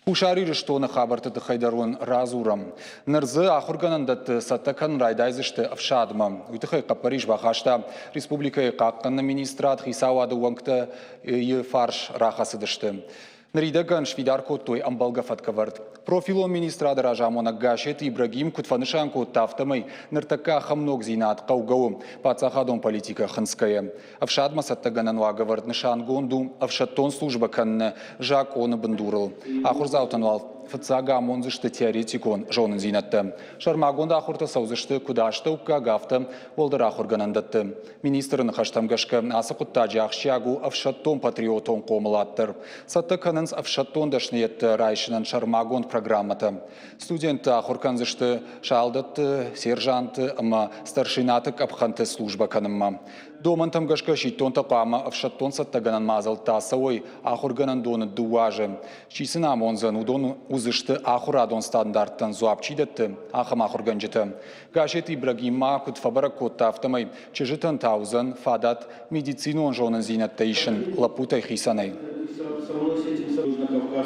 Хуссар Ирыстоны хабӕртты тыххӕй дӕр уын радзурӕм. Ныр дзы ахуыргӕнӕндӕтты цӕттӕ кӕнын райдайдзысты ӕфсадмӕ. Уый тыххӕй хъӕппӕрис бахаста республикӕйы хъахъхъӕныны министрад, хицауады уӕнгтӕ йы фарс рахӕцыдысты. Ныридӕгӕн сфидар кодтой ӕмбӕлгӕ фӕткӕвӕрд. Профилон министрады разамонӕг Гассеты Ибрагим куыд фӕнысан кодта, афтӕмӕй ныртӕккӕ ахӕм ногдзинад хъӕугӕ у паддзахадон политикӕ хынцгӕйӕ. Ӕфсадмӕ цӕттӕгӕнӕн уагӕвӕрд нысангонд у ӕфсӕддон службӕ кӕныны закъоны бындурыл. Ахуырдзаутӕн уал фыццаг амондзысты теоретикон зонындзинӕдтӕ. Сӕрмагонд ахуыртӕ цӕудзысты куыд астӕуккаг, афтӕ уӕлдӕр ахуыргӕнӕндӕтты. Министры ныхӕстӕм гӕсгӕ, ацы хъуыддаджы ахсджиаг у ӕфсӕддон-патриотон хъомылад дӕр. Цӕттӕ кӕнынц ӕфсӕддон дӕсныйӕдтӕ райсынӕн сӕрмагонд программӕтӕ. Студенттӕ ахуыр кӕндзысты салдӕтты, сержантты ӕмӕ старшинаты къӕпхӕнты службӕ кӕнынмӕ. Домӕнтӕм гӕсгӕ сидтонтӕ хъуамӕ ӕфсӕддон цӕттӕгӕнӕн мадзӕлттӕ ацӕуой ахуыргӕнӕндоны дыууӕ азы. Чи сын амондзӕн, уыдон уыдзысты ахуырадон стандарттӕн дзуапп чи дӕтты, ахӕм ахуыргӕнджытӕ. Гассеты Ибрагим ма куыд фӕбӕрӕг кодта, афтӕмӕй чызджытӕн та уыдзӕн фадат медицинон зонындзинӕдтӕ исын лӕппутӕй хицӕнӕй.